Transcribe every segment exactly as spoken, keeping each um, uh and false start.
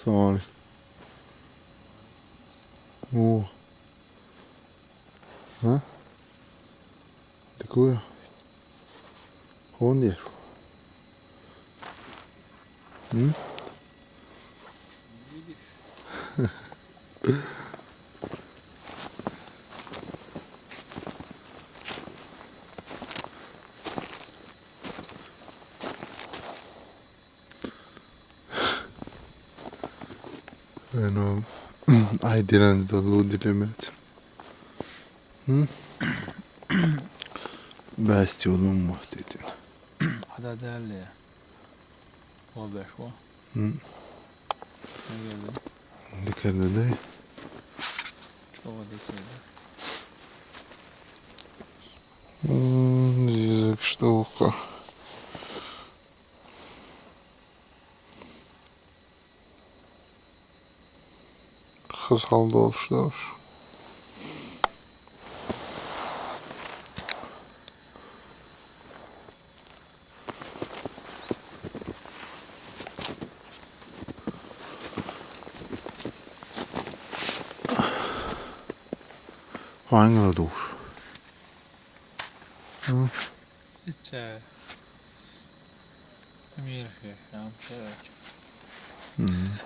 Салам алейкум. О. А? Такое? Он ешь. М? Eno, ai direnci de ludi le met. Hm? Besti oğlum muhtetin. Ada değerli ya. O beş o. Hm. Ne geldi? Dikkat edeyim. Çoğu dikkat edeyim. Hm, yüzük ştoka. Хызалдолуштар. Ваҥа душ. Ича. Эмир хе, ам хе. Мгм.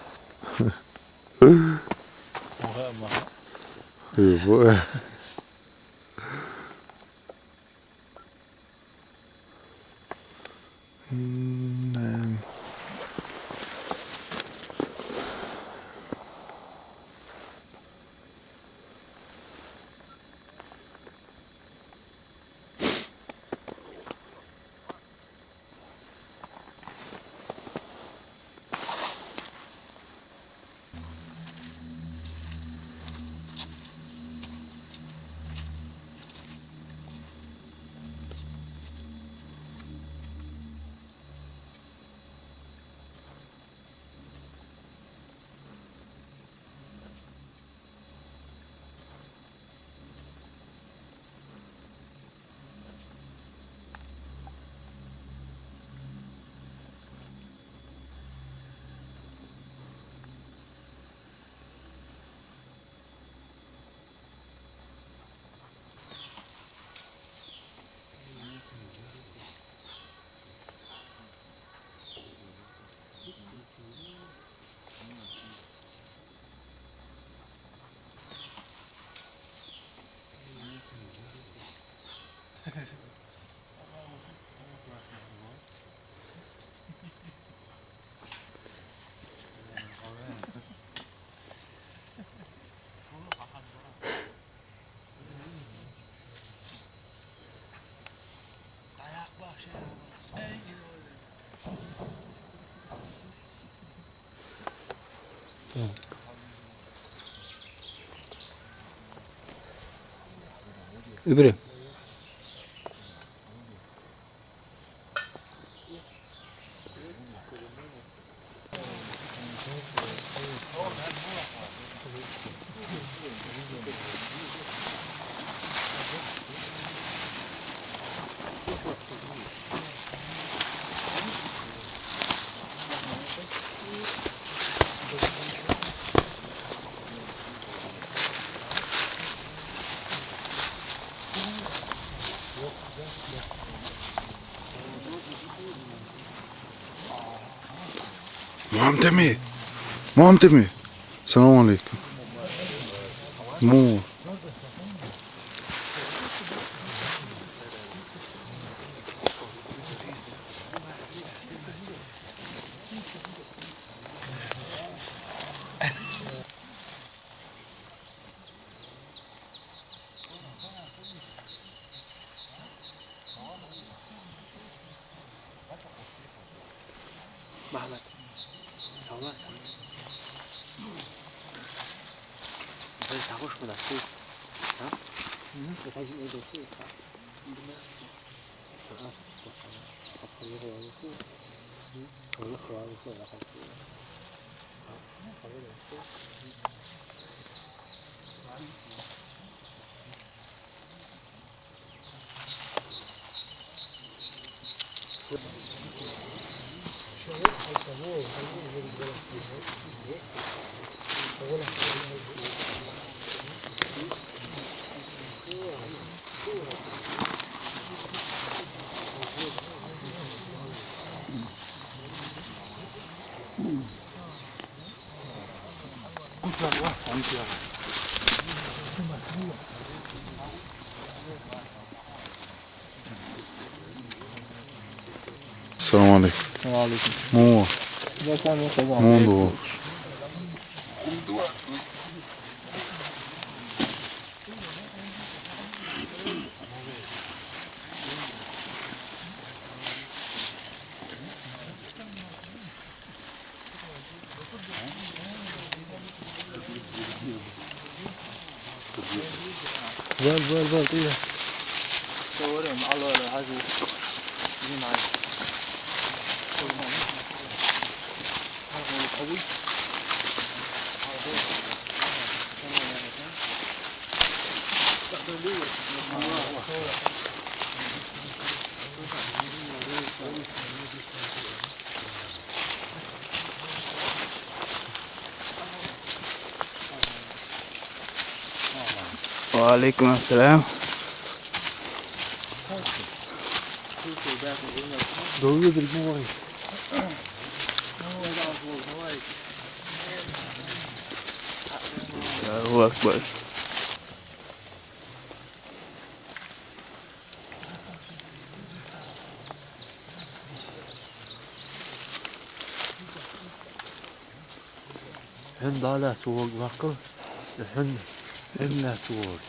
Оха, ма. Э, во. М, э. Öbürü. Мамтами! Мамтами! Салам алейкум. Му. Махмад. Саумысың? Сен сағыш боласың. А? Мгм. Қытай жерде болсың. Салам алейкум. Ва алейкум. Муо. Ва алейкум салам. Муо. Ver, ver, ver, iyi. وعليكم السلام. Doğru bir gün var. الله أكبر. Hem daha da soğuk bakın. Hem, hem de soğuk.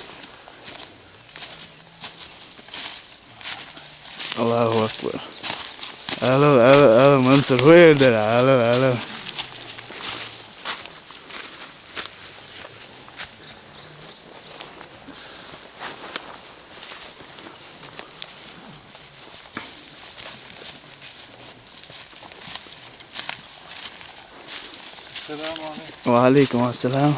الله أكبر. Alo, alo, alo, Mansur, where there? Alo, alo. السلام عليكم. وعليكم السلام.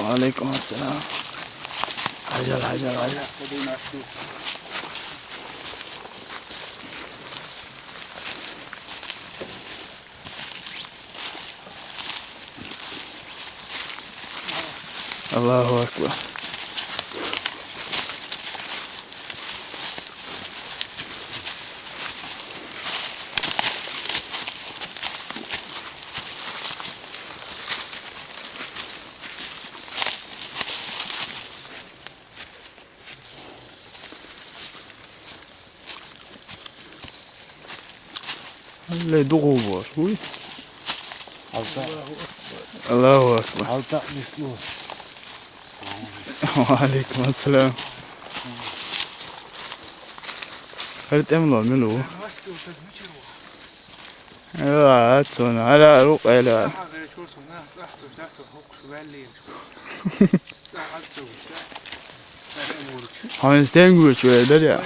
وعليكم السلام. عجل، عجل، عجل. الله أكبر. Аллай дугу бар, уй. Алта. Аллаху акбар. Алта мислу. وعليكم السلام. Херт эмло милу. Эла, ацуна, ала рук эла. Ханстен гуч вердер я.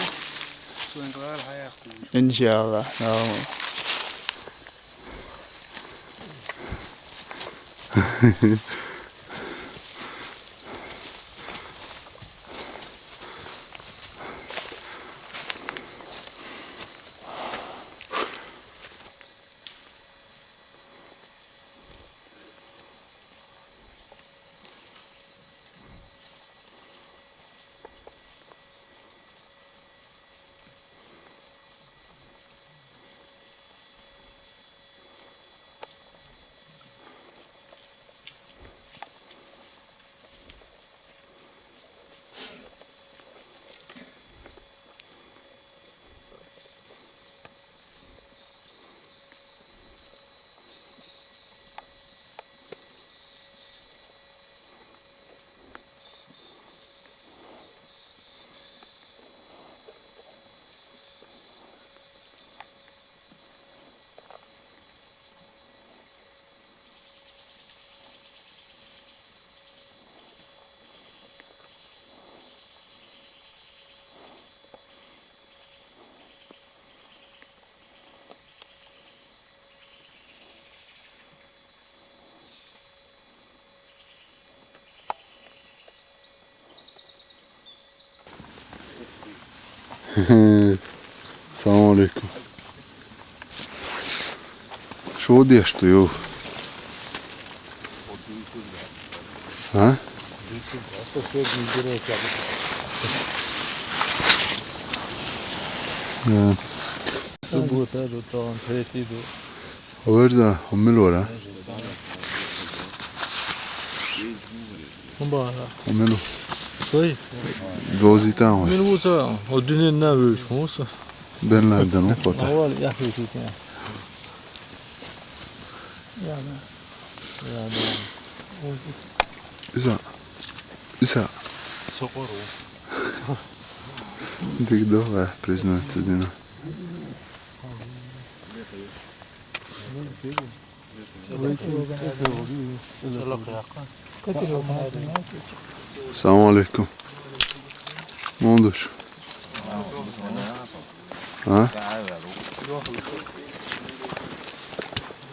إن شاء الله. Tamam. Салам алейкум. Шо деш ты, ё? А? Последний герой, как это? Э. Суббота ду, тан, третий ду. Хабар да, хӀама мел вара? ХӀама бара. ХӀама мел ву? Сой? Гозитан вай. Мел ву ца, о дуьненна вуьйш хӀуса. Бен Ладен ву хата. Авал яхи сутен. Иза. Иза. Сокъор ву. Дик дохуй, признаться дина. Салам алейкум. Мундуш. А?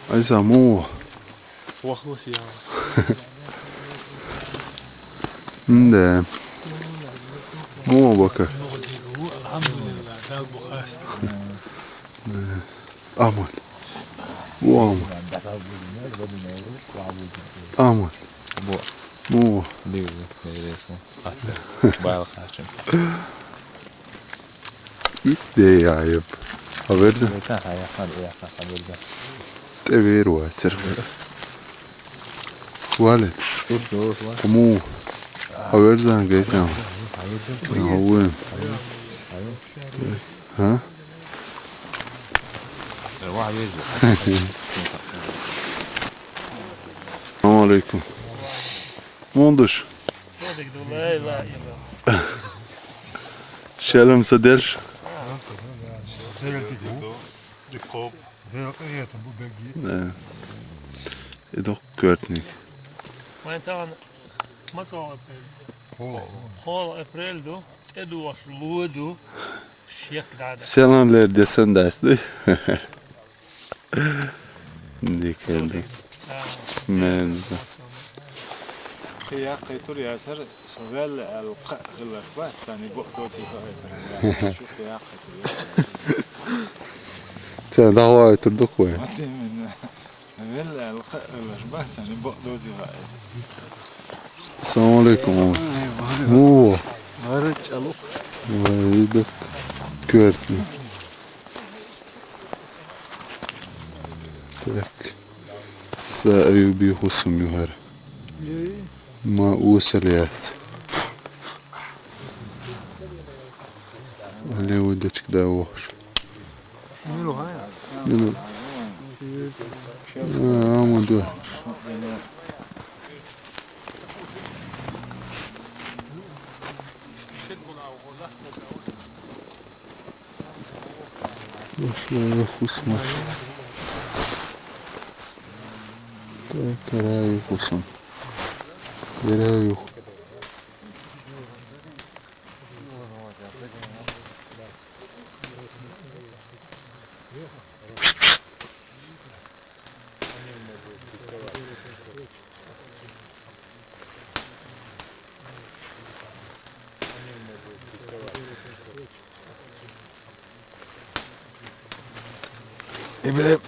Айса, му. Вахлус я. Да. Му бака. Алхамдулиллах, Дагбухаст. Аман. Бу аман. Аман. Бу. Му. Байла хачым. Ит де яйып. Хабар да? Ит хая хабар да. Тевер ва тер. Валет. Кому? Хабар да гайтам. Хабар да. Хабар. Хабар. Салам алейкум. Мундуш. Шалом садерш. Дикоп. Дел къиятам бу беги. Да. Идох кёртник. Вайн таган мацал апрель. Хола. Хола апрель ду. Эдуаш луду. Шек дада. Селам лер десен дасты. Дикелди. Мен. Кхы яккхий тур ясар, со велла аьлла кхаъ хиларх бац, царна бакъ доций хаийтар. Шу кхы яккхий тур ясар. Царна дагӀа вай тур дукха вай. Вот именно. Велла аьлла кхаъ хиларх бац, царна бакъ доций хаийтар. Салам алейкум. Во. Вара чӀалу. Вай, идак кёртни. Так. Са Аюби хӀусам ю хӀара. Ма усал яц. Але удачка да вохш. Милу хая? Милу. А, аму да. Башлай хӀусам. Так, карай хӀусам. Карай хӀу- Ибре.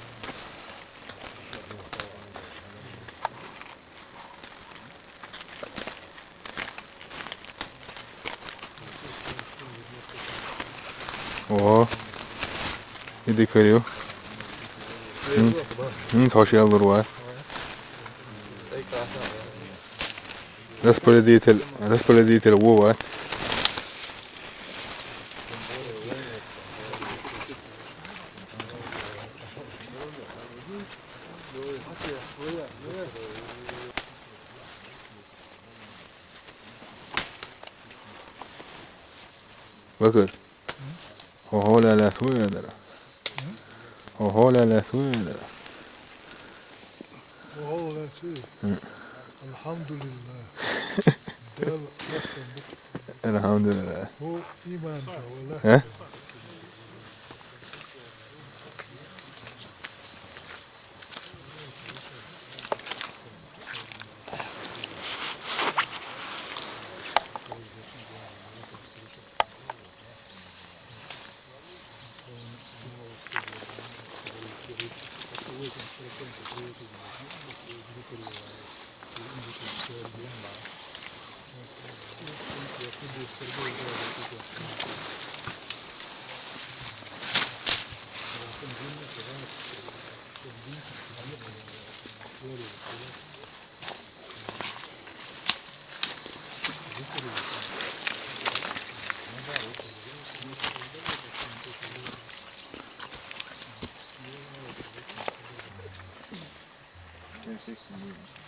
О. Иди курю. Ин, ин хош яллар ва. Распорядитель, распорядитель Вова. Bakır. Oho, la la suya dara. Oho, la la suya dara. Oho, la suya. Hı. Elhamdülillah. Del baştan bu. Elhamdülillah. Bu iman wala. He? years.